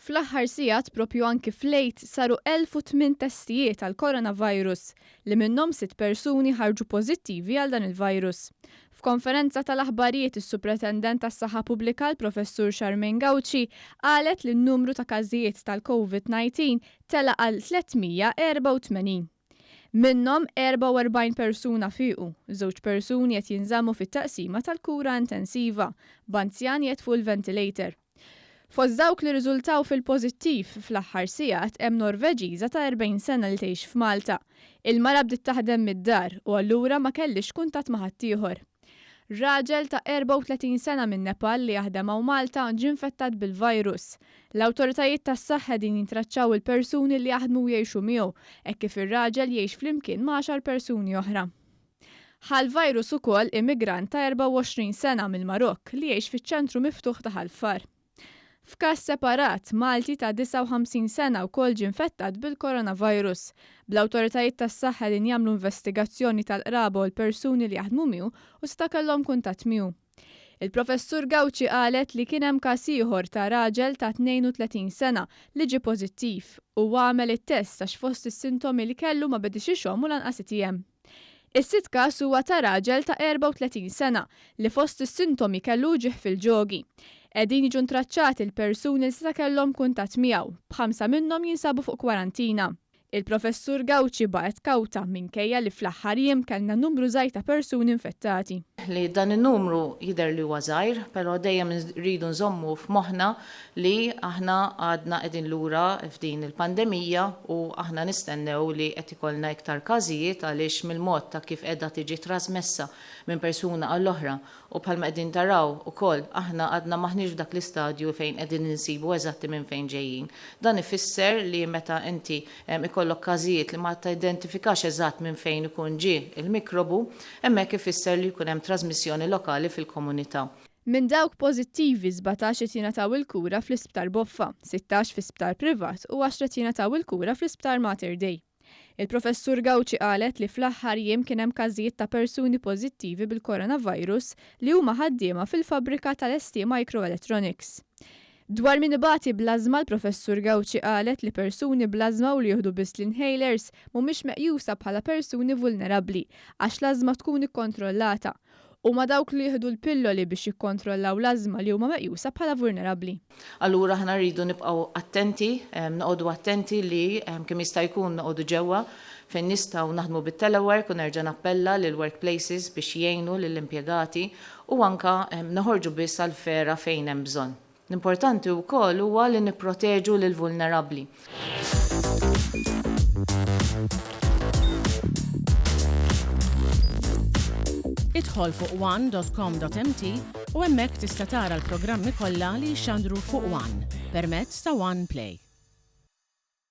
Fl-aħħar sigħat propju anki fl-Għid saru 1,008 testijiet għall-coronavirus li minnhom sitt persuni ħarġu pożittivi għal dan il-virus. F'konferenza tal-aħbarijiet is-Supretendent tas-Saħħa Pubblika l-Professur Charmaine Gauci qalet li n-numru ta' każijiet tal-Covid 19 tela' għal 384. Minnhom 44 persuna fiequ, żewġ persuni qed jinżammu fit-taqsima tal-kura intensiva, b'anzjan qiegħed fuq il-ventilator. Fost dawk li rriżultaw fil-pożittiv fl-aħħar sigħat hemm Norveġiża ta' 40 sena li tgħix f'Malta. Il-mara bdiet taħdem mid-dar u allura ma kellhiex kuntatt ma' ħaddieħor. Raġel ta' 34 sena minn Nepal li jaħdem hawn Malta ġie nfettat bil-virus. L-awtoritajiet tas-saħħa qegħdin jintraċċaw il-persuni li jaħdmu u jgħixu miegħu hekk kif ir-raġel jgħix flimkien ma' għaxar persuni oħra. Ħa l-virus ukoll immigrant ta' 24 sena mill-Marokk li jgħix fiċ-ċentru miftuħ ta' Ħal Far. F'każ separat, Malti ta' 59 sena wkoll ġie nfettat bil-coronavirus, bl-awtoritajiet tas-saħħa qegħdin jagħmlu investigazzjoni tal-qraba u l-persuni li jaħdmu miegħu u seta' kellhom kuntatt miegħu. Il-Professur Gauci qalet li kien hemm każ ieħor ta' raġel ta' 32 sena li ġie pożittiv. Huwa għamel it-test għax fost is-sintomi li kellu ma bediex ixomm u lanqas itiegħem. Is-sitt każ huwa ta' raġel ta' 34 sena li fost is-sintomi kellu uġigħ fil-ġogi. Qegħdin jiġu ntraċċati l-persuni li seta' kellhom kuntatt miegħu, b'ħamsa minnhom jinsabu fuq kwarantina. Il-Professur Gauci baqgħet kawta minkejja li fl-aħħar jiem kellna numru żgħir ta' persuni infettati. Li dan in-numru jidher li huwa żgħir, però dejjem irridu nżommu f'moħħna li aħna għadna qegħdin lura f'din il-pandemija u aħna nistennew li qed ikollna iktar każijiet għaliex mill-mod ta' kif qiegħda tiġi trasmessa minn persuna għall-oħra U bħalma qegħdin taraw ukoll, aħna għadna m'aħniex f'dak l-istadju fejn qegħdin insibu eżatti minn fejn ġejjin. Dan ifisser li meta inti ikollok każijiet li ma tidentifikax eżatt minn fejn ikun ġie l-mikrobu, hemmhekk ifisser li jkun hemm trażmissjoni lokali fil-komunità. Minn dawk pożittivi, 17 qed jingħataw il-kura fl-Isptar Boffa, 16 fi sptar privat u għaxra qed jingħataw il-kura fl-Isptar Mater Dei. Il-Professur Gauci qalet li fl-aħħar jiem kien hemm każijiet ta' persuni pożittivi bil-coronavirus li huma ħaddiema fil-fabbrika tal-ST Microelectronics. Dwar min ibati bl-ażma l-Professur Gauci qalet li persuni bl-ażma u li jieħdu biss l-inhalers mhumiex meqjusa bħala persuni vulnerabbli għax l-ażma tkun ikkontrollata. Huma dawk li jieħdu l-pilloli biex jikkontrollaw l-ażma li huma meqjusa bħala vulnerabbli. Allura aħna rridu nibqgħu attenti, noqogħdu attenti li kemm jista' jkun noqogħdu ġewwa fejn nistgħu naħdmu bit-telework u nerġa' nappella lill-workplaces biex jgħinu lill-impjegati u anke noħorġu biss għall-fera fejn hemm bżonn. L-importanti wkoll huwa li nipproteġu lill-vulnerabbli. Idħol fuq one.com.mt u hemmhekk tista' tara l-programmi kollha li jixxandru fuq One permezz ta' One Play.